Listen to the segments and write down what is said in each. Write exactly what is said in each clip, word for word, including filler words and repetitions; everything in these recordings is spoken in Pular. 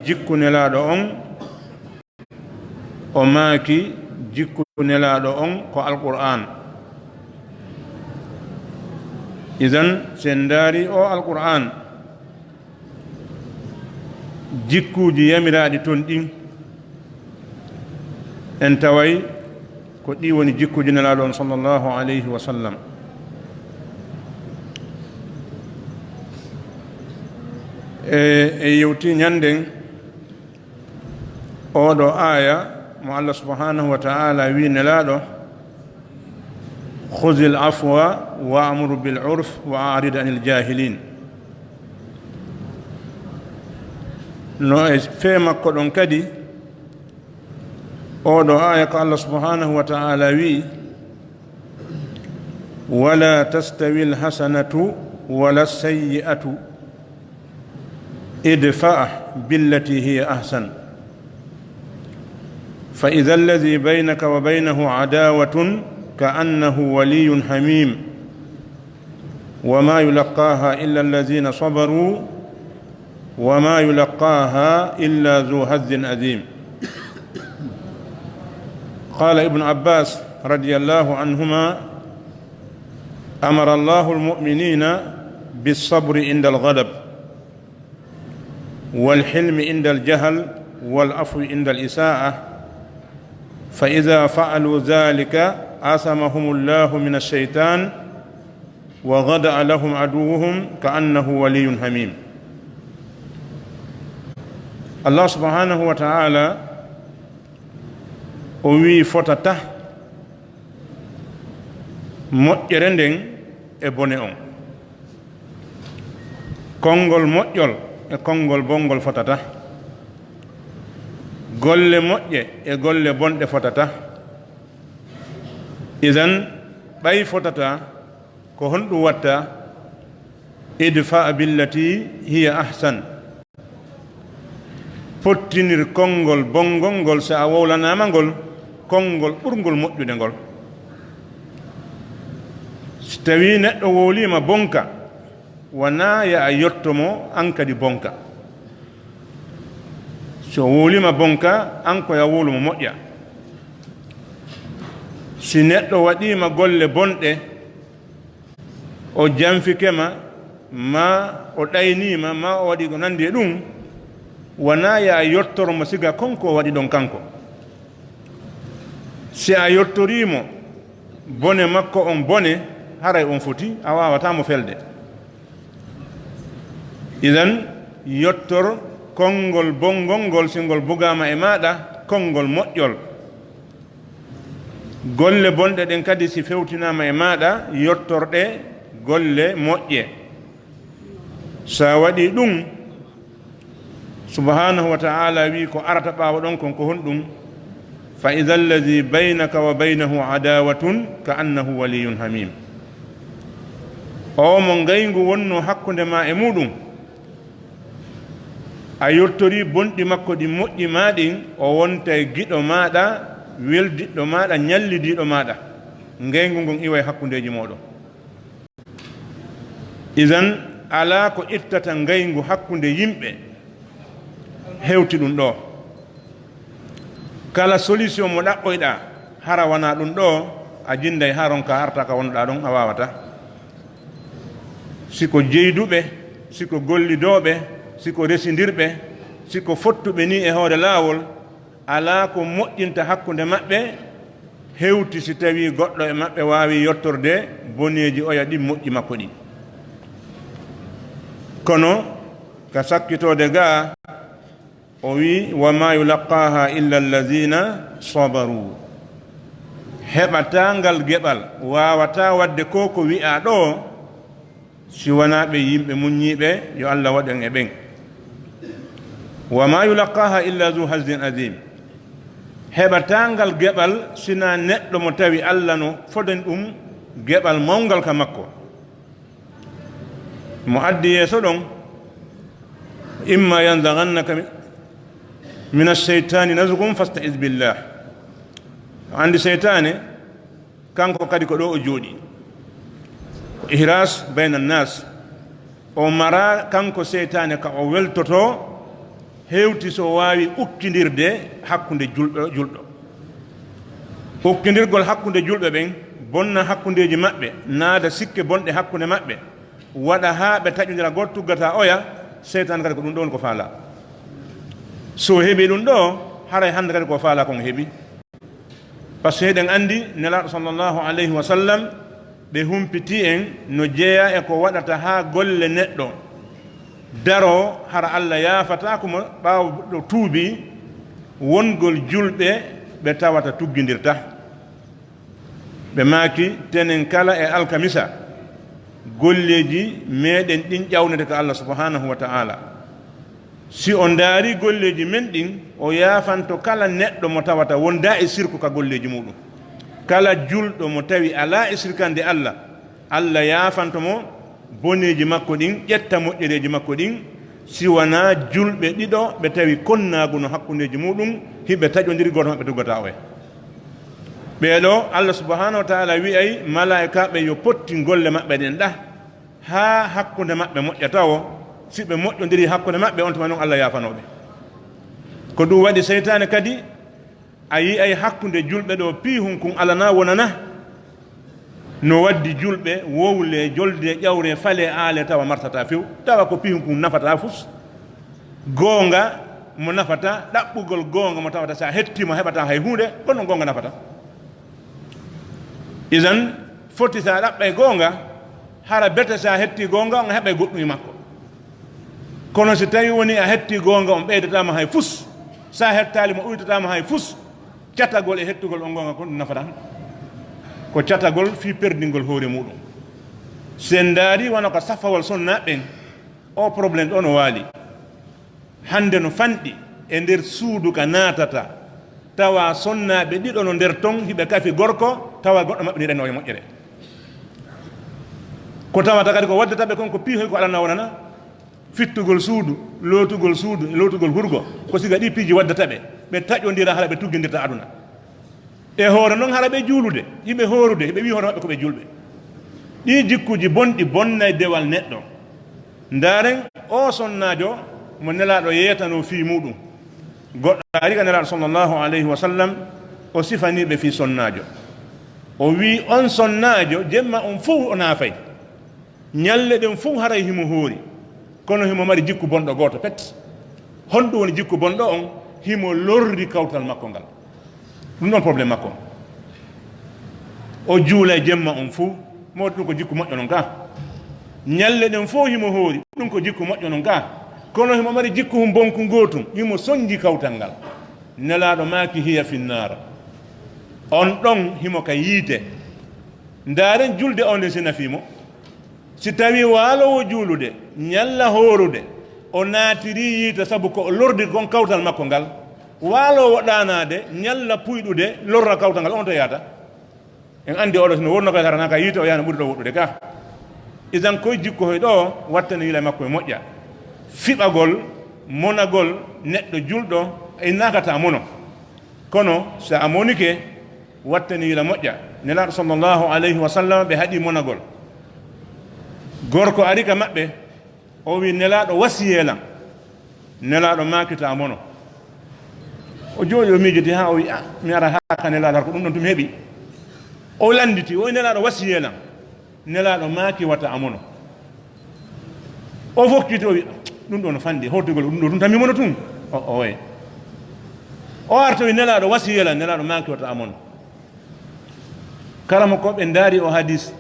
jikku Nelaaɗo on?" O maaki, "Jikku Nelaaɗo on ko Alqur'aan." Idan, si en ndaari o Alqur'aan, jikkuuji yamiraaɗi ton ɗin, en taway ko ɗi woni jikkuuji Nelaaɗo on, sallallahu alayhi wa sallam. E, e yewti ɲannden, oo ɗoo aaya mo Allah subhanahu wa ta'ala wi'i Nelaaɗo, "Khudhil afwa wa'mur bil urf wa a'rid anil jahilin." No e fee makko ɗon kadi, oo ɗoo aaya ko Allah subhanahu wa ta'ala wi'i, "Wala tastawil hasanatu wala sayyi'atu, idfa' billati hiya ahsan. Fa idha alladhi baynaka wa baynahu adawatun ka'annahu waliyyun hamim. Wa ma yulaqqaha illa alladhina sabaru, wa ma yulaqqaha illa dhu hazzin azim." قال ابن عباس رضي الله عنهما: أمر الله المؤمنين بالصبر عند الغضب، والحلم عند الجهل، والعفو عند الإساءة، فإذا فعلوا ذلك عصمهم الله من الشيطان، وغدا لهم عدوهم كأنه ولي حميم. Allah subhanahu wa ta'ala, o wi'i, fotataa moƴƴere nden e bone on. Konngol moƴƴol e konngol bonngol fotataa. Golle moƴƴe e golle bonɗe fotataa. Idan, ɓay fotataa, ko honɗum watta? "Idfa' billati hiya ahsan." Pottinir konngol bonngol ngol, si a wowlanaama ngol, konngol ɓurngol moƴƴude ngol. Si tawii neɗɗo wowliima bonka, wanaa yo a yotto mo an kadi bonka. Si o wowliima bonka, an ko yo a wowlu mo moƴƴa. Si neɗɗo waɗiima golle bonɗe, o janfike ma, maa o ɗaynii ma, maa o waɗi ko nanndi e ɗum, wanaa yo a yottor mo siga kon ko o waɗi ɗon kanko. Si a yottorii mo bone makko on bone, haray on foti, a waawataa mo felde. Idan, yottor konngol bonngol ngol, si ngol bugaama e maaɗa, konngol moƴƴol. Golle bonɗe ɗen kadi, si fewtinaama e maaɗa, yottor ɗe golle moƴƴe. Si a waɗii ɗum, subhanahu wa ta'ala wi'i, ko arata ɓaawo ɗon kon ko honɗum? "Fa idha alladhi baynaka wa baynahu adawatun ka annahu waliyyun hamim." Oo mo ngayngu wonnoo hakkunde maa e muuɗum, a yottorii bonɗi makko ɗin moƴƴi maa ɗin, o wontay giɗo maaɗa, weldiɗɗo maaɗa, ɲallidiiɗo maaɗa. Ngayngu ngun iway hakkundeeji mooɗon. Idan, alaa ko ittata ngayngu hakkunde yimɓe hewti ɗum ɗoo. Kala solution mo ɗaɓɓoyɗaa, hara wanaa ɗum ɗoo, a jinnday haa ronkaa arta ka wonɗaa ɗon, a waawataa. Si ko jeyduɓe, si ko gollidooɓe, si ko resindirɓe, si ko fottuɓe nii e hoore laawol, alaa ko moƴƴinta hakkunde maɓɓe, hewti si tawii goɗɗo e maɓɓe waawii yottorde boneeji oya ɗin moƴƴi makko ɗin. Kono ka sakkitoode gaa, o wi'i, "Wa ma yulaqqaha illa allazina sabaru." Heɓataa ngal geɓal, waawataa waɗde ko ko wi'aa ɗoo, si wanaa ɓe yimɓe muññiiɓe, yo Allah waɗu en e ɓen. "Wa ma yulaqqaha illa zu hazzin azim." Heɓataa ngal geɓal sinaa neɗɗo mo tawi Allah no fodani ɗum geɓal mawngal ka makko. Mo addi yeeso ɗon, "Imma yanzaghannaka mi-, mina shaytani nazghun fasta'iz billah." O anndi seytaane, kanko kadi ko ɗo o jooɗi. Ko ihras bayna nas. O mara kanko seytaane ka o weltoto hewti so waawi ukkindirde hakkunde julɗo, julɗo. Ukkindirgol hakkunde julɓe ɓen, bonna hakkundeeji maɓɓe, naada sikke bonɗe hakkunde maɓɓe, waɗa haa ɓe taƴondira gooto, tuggataa oya, seytaane kadi ko ɗun ɗoo woni ko faalaa. So heɓii ɗun ɗoo, haray hannde kadi ko faalaa kon heɓii. Par ce que hiɗen anndi Nelaaɗo sallallahu alayhi wa sallam, ɓe humpitii en no jeyaa e ko waɗata haa golle neɗɗo daroo, hara Alla yaafataako mo ɓaawo ɗo tuubii, wongol julɓe ɓe tawata tuggindirta. Ɓe maaki, tenen kala e alkamisa, golleeji meɗen ɗin ƴawnete ka Alla subhanahu wa ta'ala. Si o ndaari golleeji men ɗin, o yaafanto kala neɗɗo mo tawata wondaa e sirku ka golleeji muuɗum. Kala julɗo mo tawi alaa e sirkande Alla, Alla yaafanto mo boneeji makko ɗin, ƴetta moƴƴereeji makko ɗin, si wanaa julɓe ɗiɗo ɓe tawi konnaagu no hakkundeeji muuɗum, hiɓe taƴondiri, gooto maɓɓe tuggataa oya. Ɓee ɗoo, Alla subhanahu wa ta'ala wi'ay malaa'ikaaɓe yo pottin golle maɓɓe ɗen ɗah, haa hakkunde maɓɓe moƴƴa tawo. Si ɓe moƴƴondirii hakkunde maɓɓe, on tuma non Alla yaafanoo ɓe. Ko ɗum waɗi seytaane kadi, a yi'ay hakkunde julɓe ɗoo piihun kun alanaa wonana. No waddi julɓe wowlee, joldee, ƴawree, falee, aalee, tawa marsataa few, tawa ko piihun kun nafataa fus. Goonga mo nafata, ɗaɓɓugol goonga mo tawata si a hettii mo a heɓataa hay huunde, ko non goonga nafata. Idan, foti si a ɗaɓɓay goonga, hara bete si a hettii goonga on a heɓay goɗɗum e makko. Kono si tawii wonii a hettii goonga on ɓeydataa ma hay fus, si a hettaali mo uytataa ma hay fus, catagol e hettugol on goonga kon ɗum nafata. Ko catagol fii perdingol hoore muuɗum. Si en ndaarii wano ka safawol sonnaaɓe ɓen, oo problème ɗoo no waali. Hannde no fanɗi e nder suudu ka naatata, tawa sonnaaɓe ɗiɗo no nder ton, hiɓe kafi gorko, tawa goɗɗo maɓɓe ni renoowo e moƴƴere. Ko tawata kadi ko waddata ɓe kon ko piihoy ko alanaa wonana, fittugol suudu, lootugol suudu, e lootugol hurgo, ko siga ɗii piiji waddata ɓe, ɓe taƴondira hara ɓe tuggindirta aduna. E hoore non, hara ɓe juulude, hiɓe hoorude, hiɓe wi'i hoore maɓɓe ko ɓe juulɓe. Ɗii jikkuuji bonɗi bonnay dewal neɗɗo. Ndaaren oo sonnaajo mo Nelaaɗo yeetanoo fii muuɗum. Goɗɗo ari ka Nelaaɗo sallallahu alayhi wa sallam, o sifanii ɓe fii sonnaajo. O wi'i, on sonnaajo, jemma on fow o naafay. Ɲalle ɗen fow haray himo hoori, kono himo mari jikku bonɗo gooto pet. Honɗun woni jikku bonɗo on? Himo lorri kawtal makko ngal. Ɗun ɗon problème makko on. O juulay jemma on fow, mawɗo ɗun ko jikku moƴƴo non ka. Ɲalle ɗen fow himo hoori, ɗun ko jikku moƴƴo non ka. Kono himo mari jikku hun bonku gootun, himo sonji kawtal ngal. Nelaaɗo maaki, hiya finnaar. On ɗon himo ka yiite. Ndaaren julde on nden si nafii mo. Si tawii waaloowo juulude, ɲalla hoorude, o naatirii yiite sabu ko o lorri kon kawtal makko ngal, waaloowo ɗaanaade, ɲalla puyɗude, lorra kawtal ngal, on to yaata? En anndi oɗo, si no wonno kay, hara naa ka yiite o yaana ɓuri ɗo woɗɗude ka. Idan koy jikku hoy ɗo, wattane yila makko e moƴƴa. Fiɓagol, monagol, neɗɗo julɗo, innaaka ta mono. Kono si a monike, wattani yila moƴƴa. Nelaaɗo sallallahu alayhi wa sallam ɓe haɗi monagol. Gorko ari ka maɓɓe, o wi, Nelaaɗo, wasiyee lan. Nelaaɗo maaki, taa mono. O jooɗi, o miijiti haa o wi, "Ah, mi ara haa ka Nelaaɗo, har ko ɗum ɗon tun mi heɓi." O lannditi, o wi, "Nelaaɗo, wasiyee lan." Nelaaɗo maaki, "Wata a mono." O fokkiti, o wi, "Ɗum ɗoo no fanɗi, hawtugol ɗum ɗoo tun, tan mi mono tun." O, o wayi. O artoyi Nelaaɗo, wasiyee lan, Nelaaɗo maaki, "Wata a mono." Karamokooɓe ndaari o hadis,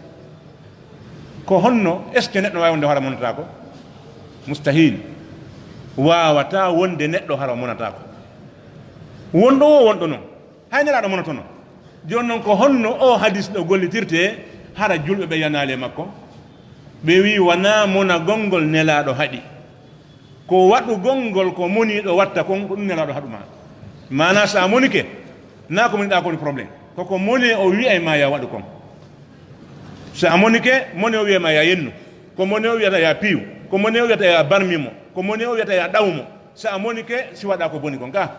ko honno, est-ce que neɗɗo waawi wonde hara monotaako? Mustahil. Waawataa wonde neɗɗo hara monotaako. Wonɗo o wonɗo non. Hay Nelaaɗo monotono. Jooni non, ko honno oo hadis ɗoo gollitirtee, hara julɓe ɓe yanaali e makko? Ɓe wi'i, wanaa monagol ngol Nelaaɗo haɗi. Ko waɗugol ngol ko moniiɗo watta kon, ko ɗum Nelaaɗo haɗu maa. Maanaa, so a monike, naa ko moniɗaa ko woni problème. Ko ko monee o wi'ay maa yaa waɗu kon. So a monike, monee o wi'ay maa yaa yennu. Ko monee o wi'ata yaa piyu. Ko monee o wi'ata yaa barmi mo. Ko monee o wi'ata yaa ɗawu mo. Si a monike, si waɗaa ko boni kon ka.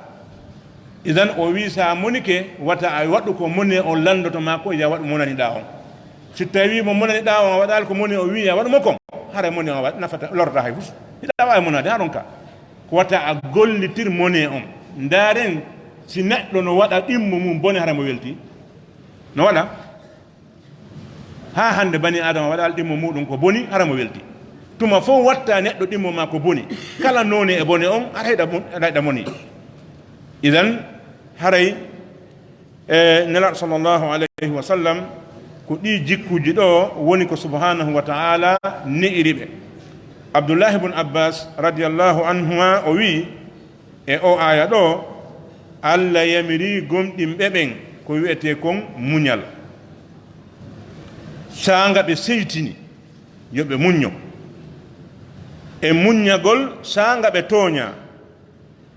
Idan o wi'i, si a monike, wata a waɗu ko monee on lanndoto maa ko, yaa waɗu monaniɗaa on. Si tawii mo monaniɗaa on a waɗaali ko monee o wi'i yaa waɗu mo kon, haray monee on wa-, nafata, lorata hay fus. Hiɗa waawi monaade haa ɗon ka. Ko wata a gollitir mone on. Ndaaren si neɗɗo no waɗa ɗimmo mum bone, hara mo welti. No waɗa? Haa hannde bani Aadama waɗa ɗimmo muɗum ko boni, hara mo welti. Tuma fof watta neɗɗo ɗimmo ma ko boni. Kala noone e bone on, hara hiɗa mon-, hara hiɗa moni. Idan, haray E Nelaaɗo sallallahu alayhi wa sallam, ko ɗii jikkuuji ɗoo woni ko subhaanahu wa ta'aala ne'iri ɓe. Abdullahi ibn Abbas radiyallahu anhuma o wi'i, e oo aaya ɗoo, Alla yamirii gomɗinɓe ɓen ko wi'etee kon muñal. Saanga ɓe seytini, yo ɓe muñño. E muññagol saanga ɓe tooñaa.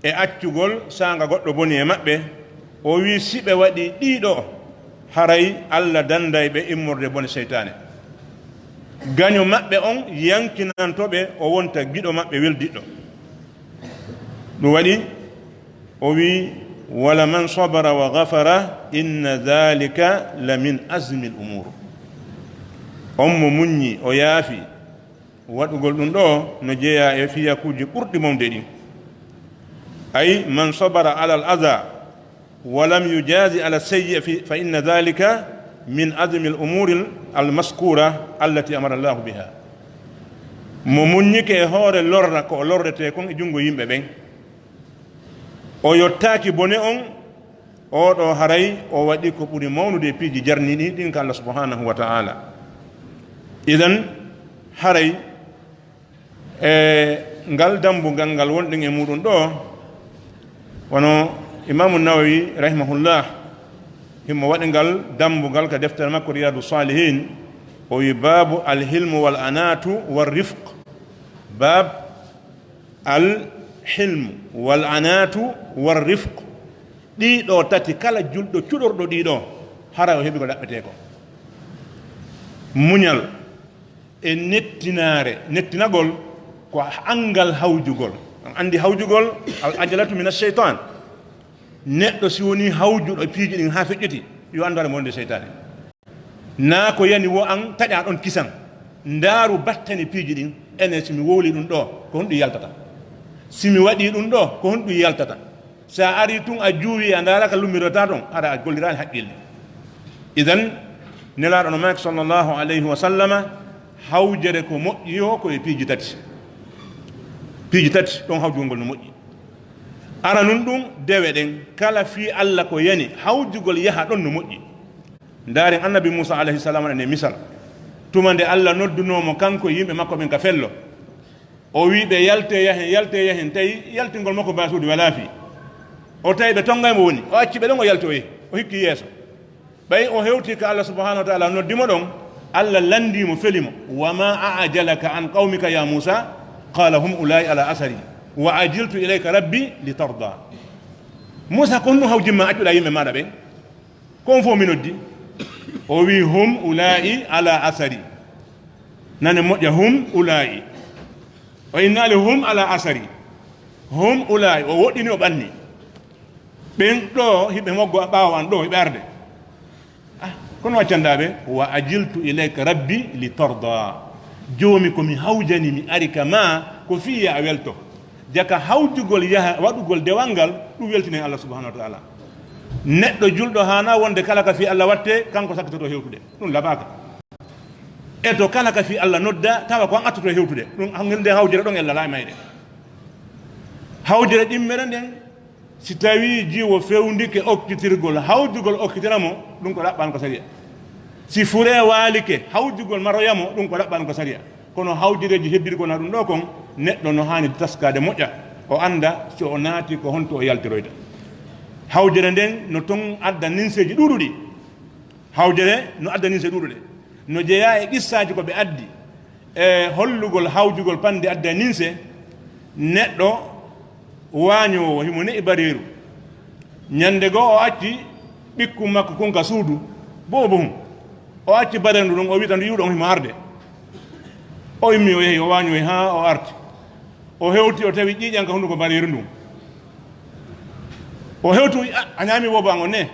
E accugol saanga goɗɗo boni e maɓɓe, o wi'i, si ɓe waɗii ɗii ɗoo, haray Alla danday ɓe immorde bone seytaane. Gaño maɓɓe on yankinanto ɓe, o wonta giɗo maɓɓe weldiɗɗo. Ɗum waɗi, o wi'i, "Wala man sabara wa ghafara, inna dhalika la min azmi al-umur." On mo muññi, o yaafi, Waɗugol ɗum ɗoo no jeyaa e fiyakuuji ɓurɗi mawnude ɗin. Ay, man sabara alal aza wa lam yujazi ala sayyi'a fi, fa inna dhalika min azmi al umuri al maskura allati amara Allahu biha. Mo muññike e hoore lorra ko o lorretee kon e junngo yimɓe ɓen. O yottaaki bone on, oo ɗoo haray o waɗi ko ɓuri mawnude e piiji jarniiɗi ɗin ka Allah subhanahu wa ta'ala. Idan, haray e ngal dambugal ngal wonɗen e muɗum ɗoo, wano Imaamu Nawawi rahimahullah, himo waɗi ngal dambugal ka deftere makko Riyadu Salihin, o wi, "Baabu al-hilmu wal anatu war rifq." Baab al-hilmu wal anatu war rifq. Ɗii ɗoo tati, kala julɗo cuɗorɗo ɗii ɗoo, haray o heɓi ko ɗaɓɓetee ko. Muñal e nettinaare, nettinagol ko anngal hawjugol. On anndi hawjugol, al ajalatu min ash-shaytan. Neɗɗo si wonii hawjuɗo e piiji ɗin haa feƴƴiti, yo anndu hara mo wonde seytaane. Naa ko yani wo an taƴaa ɗon kisan. Ndaaru battane piiji ɗin, enen si mi wowlii ɗum ɗoo, ko honɗum yaltata? Si mi waɗii ɗum ɗoo, ko honɗum yaltata? Si a arii tun a juuwii, a ndaara ka lummirotaa ton, hara a golliraali haqqille. Idan, Nelaaɗo no maaki sallallahu alayhi wa sallama, hawjere ko moƴƴi yo ko e piiji tati. Piiji tati, ɗon hawjugol ngol no moƴƴi. Aranun ɗum, dewe ɗen, kala fii Alla ko yani, hawjugol yaha ɗon no moƴƴi. Ndaaren Annabi Muusa alayhi salam waɗanee misal. Tuma nde Alla noddunoo mo kanko e yimɓe makko ɓen ka fello. O wi'i ɓe, "Yaltee yahen, yaltee yahen." Tawi yaltingol makko baasuudu walaa fii. O tawi ɓe ton gay mo woni. O acci ɓe ɗon, o yalti o yehi. O hikki yeeso. Ɓay o hewti ka Alla subhanahu wa ta'ala noddi mo ɗon, Alla landii mo, feli mo. "Wa ma a'jalaka an qawmika ya Muusa?" Qala, "Hum ulai ala asari. Wa ajiltu ilayka rabbi li tarda." Muusa, ko honɗum hawjimma accuɗaa yimɓe maaɗa ɓen? Ko on fof mi noddi. O wi'i, "Hum ulaa'i ala asari." Nane moƴƴa, "Hum ulaa'i." O innaali, "Hum ala asari." "Hum ulaa'i." O woɗɗini, o ɓanni. "Ɓen ɗoo, hiɓe moggo a ɓaawo an ɗoo, hiɓe arde." Ah, kono waccanɗaa ɓe? "Wa ajiltu ilayka rabbi li tarda." Joomi, ko mi hawjani, mi ari ka maa, ko fii yo a welto. Jaka hawjugol yaha waɗugol dewal ngal, ɗum weltinay Allah subhanahu wa ta'ala. Neɗɗo julɗo haana wonde kala ka fii Allah watte, kanko sakkitoto hewtude. Ɗum labaaka. E to kala ka fii Allah nodda, tawa ko an attoto hewtude. Ɗum hangel nde hawjere ɗon ella laay mayde. Hawjere ɗimmere nden, si tawii jiwo fewndike okkitirgol, hawjugol okkitira mo, ɗum ko ɗaɓɓan ko sariya. Si furee waalike, hawjugol maroya mo, ɗum ko ɗaɓɓan ko sariya. Kono hawjereeji heddiɗi ko na ɗum ɗoo kon, neɗɗo no haani taskaade moƴƴa, o annda si o naati ko honto o yaltiroyta. Hawjere nden no ton adda ninseeji ɗuuɗuɗi. Hawjere no adda ninse ɗuuɗuɗe. No jeyaa e qissaaji ko ɓe addi, e hollugol hawjugol pande adda ninse, neɗɗo waañoowo himo ne'i bareeru. Ñande goo o acci ɓikkun makko kun ka suudu, boobo hun. O acci bareeru ndun, o wi'i tan, "Yuuɗo on himo arde." O immi, o yehi, o waañoyi haa o arti. O hewti, o tawi ƴiiƴan ka hunduko bareeru ndun. O hewti, o wi'i, "A, a ñaami boobo an on ne?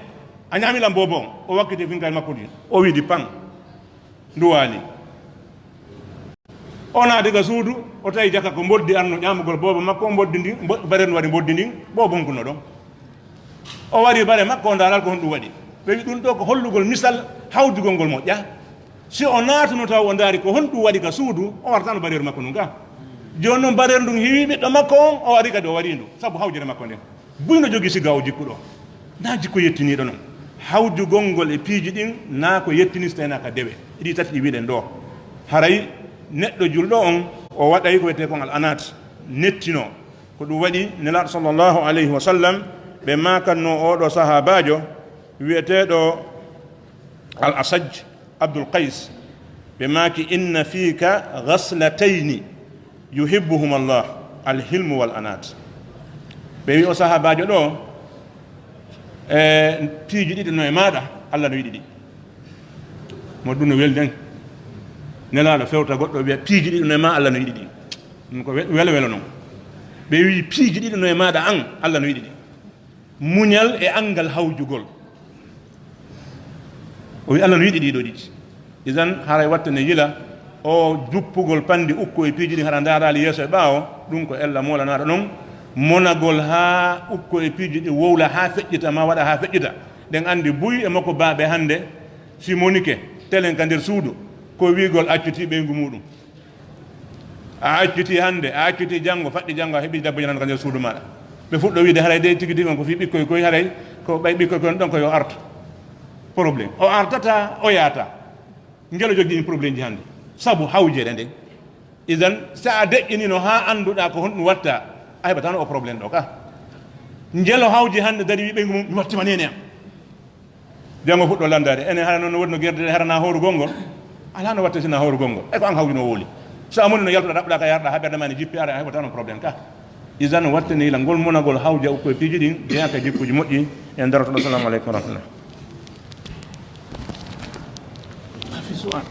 A ñaami lan boobo on?" O wakkiti finkari makko ndin. O wiidi pan. Ndu waali. O naati ka suudu, o tawi jaka ko mboddi arno ƴaamugol boobo makko, o mboddi ndin, mbo-, bare no waɗi mboddi ndin, boobo hunkuno ɗon. O wari bare makko, o ndaaral ko honɗum waɗi. Ɓe wi ɗum ɗo ko hollugol misal hawjugol ngol moƴƴa. Si o naatuno taw o ndaari ko honɗum waɗi ka suudu, o wartano bareeru makko ndun ka. Jooni non bareeru ndun hiwi ɓiɗɗo makko on, o wari kadi o wari ndu, sabu hawjere makko nden. Buy no jogii siga o jikku ɗo. Naa jikku yettiniiɗo non. Hawjugol ngol e piiji ɗin, naa ko yettini so tawii naa ka dewe. Ɗi tati ɗi wiɗen ɗo. Haray neɗɗo julɗo on, o waɗay ko wiyetee kon al anaat, nettino. Ko ɗum waɗi Nelaaɗo sallallahu alayhi wa sallam, ɓe maakanno oo ɗoo sahaabaajo wi'eteeɗo Al Asaj Abdul Qays, ɓe maaki, "Inna fiika ghaslatayni yuhibbuhuma Allah, al hilmu wal anaat." Ɓe wi'i, "O sahaabaajo ɗoo, e piiji ɗiɗi no e maaɗa, Allah no yiɗi ɗi." Mo ɗum no weli nden. Nelaaɗo fewta goɗɗo wi'a, "Piiji ɗiɗi no e maa, Allah no yiɗi ɗi." Ɗum ko we-, welo welo non. Ɓe wi'i, "Piiji ɗiɗi no e maaɗa an, Allah no yiɗi ɗi." Muñal e anngal hawjugol. O wi'i, "Allah no yiɗi ɗiɗo ɗiɗi." Idan, haray wattane yila, o juppugol panndi ukko e piiji ɗin, hara ndaaraali yeeso e ɓaawo, ɗum ko ella moolanaaɗo non. Monagol haa ukko e piiji ɗin wowla haa feƴƴita, maa waɗa haa feƴƴita. Ɗen anndi buy e makko baaɓe hannde, si monike, telen ka nder suudu, ko wi'ugol accuti ɓeyngu muuɗum. A acciti hannde, a acciti janngo, faɗɗi janngo, a heɓi dabbo janano ka nder suudu maaɗa. Ɓe fuɗɗo wiide, "Haray dey tigi tigi on ko fii ɓikkoy koy, haray ko ɓay ɓikkoy koy on ɗon ko yo artu." Problème. O artata, o yaata. Ngelo jogii ɗin problème ji hannde. Sabu hawjere nden. Idan, si a deƴƴinino haa annduɗaa ko honɗum watta, a heɓatano o problème ɗo ka. Ngelo hawji hannde dari wi ɓeyngu mum, "Mi wattima neene am." Janngo fuɗɗo lanndaade. Enen hara noon no woni no gerde ɗe hara na hoorugol ngol? Alaa no watta si na hoorugol ngol. E ko an hawjunoo wowli. So a moni no yaltuɗaa ɗaɓɓuɗaa ka yarɗaa haa ɓernde maa ne jippi ara a heɓataa no problème ka. Idan wattani la ngol monagol hawja ukko e piiji ɗin jeyaa ka jikkuuji moƴƴi. En daroto ɗo. Assalamu aleykum wa rahmatullah. Ma fi su'al.